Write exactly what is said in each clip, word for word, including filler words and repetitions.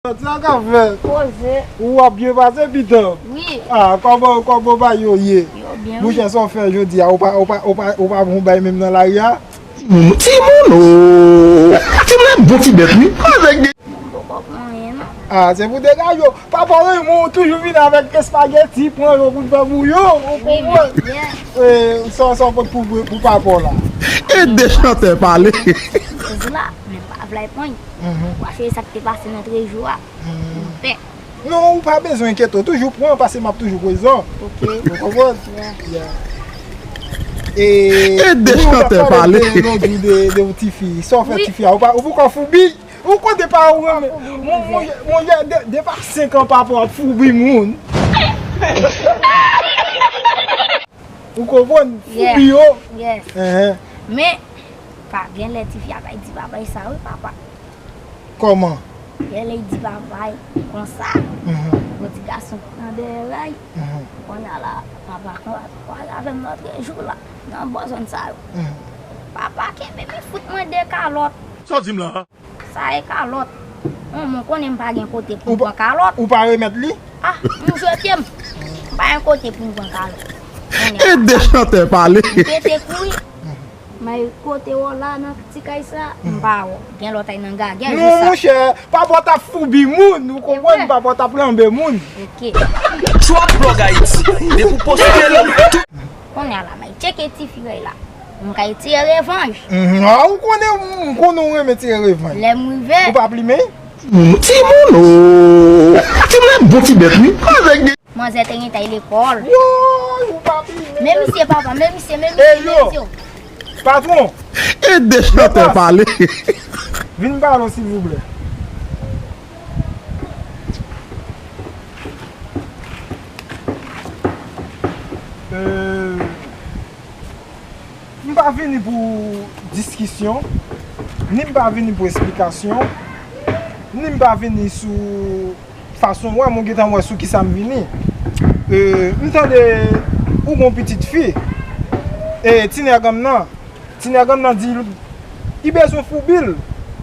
Sa k ap fèt? Poze. Ou ap byen pase, pitan? Wi. Ah, kòman, kòman bagay yo ye? Yo byen, wi. Monchè, sa w fè jodi a? Ou pa, ou pa, ou pa, ou pa bon bay menm nan lari a? Timoun, timoun, oh! Timoun ap bon ti bèt, wi. Avèk de Bon, bon, bon, anyen, non. Ah, se pou degaje w. Papa w renmen w, toujou vin avèk espageti, pran yo pou fè bouyon, ou konprann? Yeah. Eh, sa, sa w pot pou, pou papa w la. E de chantè pale. Jezi la, men pa vle pran. Mhm. Ou pa sonje sa k te pase nan treze jou a? Mhm. Mwen pè. Non, ou pa bezwen enkyete w. Toujou pran, paske m ap toujou prezan. Ok. Ou konprann? Yeah. Yeah. E, e de chantè pale. Ou te pale de, de, de yon tifi. Sa w fè tifi a? Ou pa, ou poko foubi? Ou kote pa ou renmen? Mon, mon, mon, de, de pa senk an papa w ap foubi moun. Ou konprann? Yeah. Foubi yo. Yes. Ehe. Men, pa gen lè tifi a bay di bagay sa wi, papa. Kòman? Gen lè li di papa l konsa, mhm, yon ti gason pran dèyè ray. Mhm. Kounye a la, papa konn wale avè m lòt jou la, nan bò zòn sa yo. Mhm. Papa kenbe m, li fout mwen de kalòt. Sa w di m la? Sa e kalòt. Bon, mwen konnen m pa gen kote pou m pran kalòt. Ou pa remèt li? Ah, m jwe pye m. M pa gen kote pou m pran kalòt. Kounye a, e de chantè pale. M pete kouri. Men kote w la nan ti kay sa, m pa wè. Gen lòt ay nan gagè, non, monchè, papa w t ap foubi moun, ou konprann, papa w t ap lanbe moun. Ok. Trap Blog Haiti, depi w poste l, tout Kounye a la, m ay tcheke ti fi la. M kay tire revanj. Mhm. Ah, ou konnen, m konnen w renmen tire revanj. Lè m rive. Ou pa plimen? Timoun, oh! Timoun ap bon ti bèt, wi. Avèk de Manzè te gen tay lekòl. Yo, ou pa plimen. Men misye papa, men misye, men misye, men misye. Patwon. E de chantè pale. Vin pale w, silvouplè. Euh, M pa vini pou diskisyon, ni m pa vini pou esplikasyon, ni m pa vini sou fason w wè m, ou gentan wè sou kisa m vini. E, m tande ou gon pitit fi, e, ti nèg an m nan, ti nèg an m nan di l, li bezwen foubi l.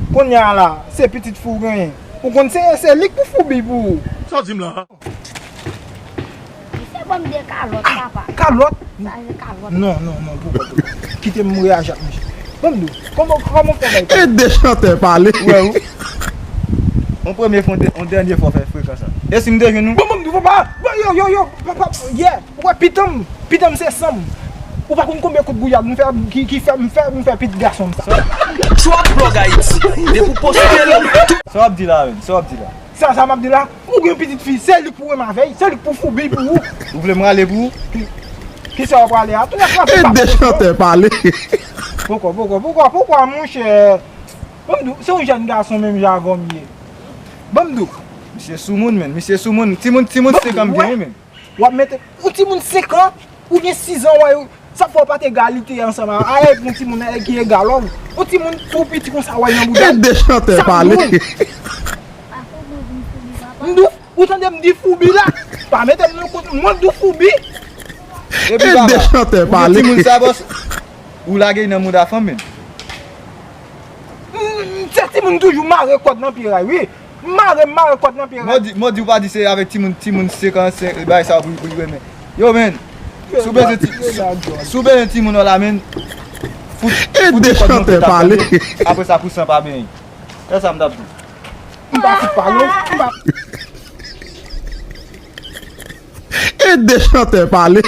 Kounye a la, se pitit fi w genyen. Ou konn se, se li k pou foubi pou ou. Sa w di m la? Misye ban m de kalòt, papa. Kalòt? Sa se kalòt. Non, non, non, poko, poko. Kite m reyaji ak misye. Ban m di w, kòman, kòman w fè bay kalòt? E de chantè pale. Ou wè, ou. On premye fwa, on dènye fwa fè frekan sa. E si m te jwenn ou? Ban m di w, papa. Yo, yo, yo, papa, yeah. Ou wè pitan m, pitan m se san m. Ou pa konn konbyen kout gouyad m fè, ki, ki fè m fè, m fè pitit gason m sa. Trap Blog Haiti, depi w poste l, tout. Sa w ap di la menm? Sa w ap di la? Sa, sa m ap di la? Ou gen pitit fi, se li k pou renmen avè l, se li k pou foubi pou ou. Ou vle m rale pou ou? Ki, kisa w ap rale a? Tou nèg frape pa. E de chantè pale. Poko, poko, poko, poko, monchè. Ban m di w, se yon jèn gason menm jan avè w m ye. Ban m di w. Misye soumoun, menn. Misye soumoun. Timoun, timoun senk an m genyen, menn. W ap mete yon timoun senk an oubyen sis an, w wè, sa fè w pa t egalite ansanm a, a, avèk yon timoun, eh, ki egal ou. Yon timoun tou piti konsa, w wè, nan bouda l. E de chantè pale. M di w, ou tande m di foubi la? Pa mete m nan kot, mwen di w foubi. E de chantè pale. Ou gen timoun sa, bòs? Ou lage nan mouda fanm, menn. M, m, se timoun toujou mare kòd nan pye ray, wi. Mare, mare kòd nan pye ray. Modi, modi ou pa di se avèk timoun, timoun senk an, se bagay sa pou, pou l renmen. Yo, menn. Si w bezwen ti, si w bezwen timoun an la, menn. Fout, fout kòd nan pye ray. Apre sa, pou san pa benyen. Se sa m t ap di. M pa fout pale w. M pa E de chantè pale.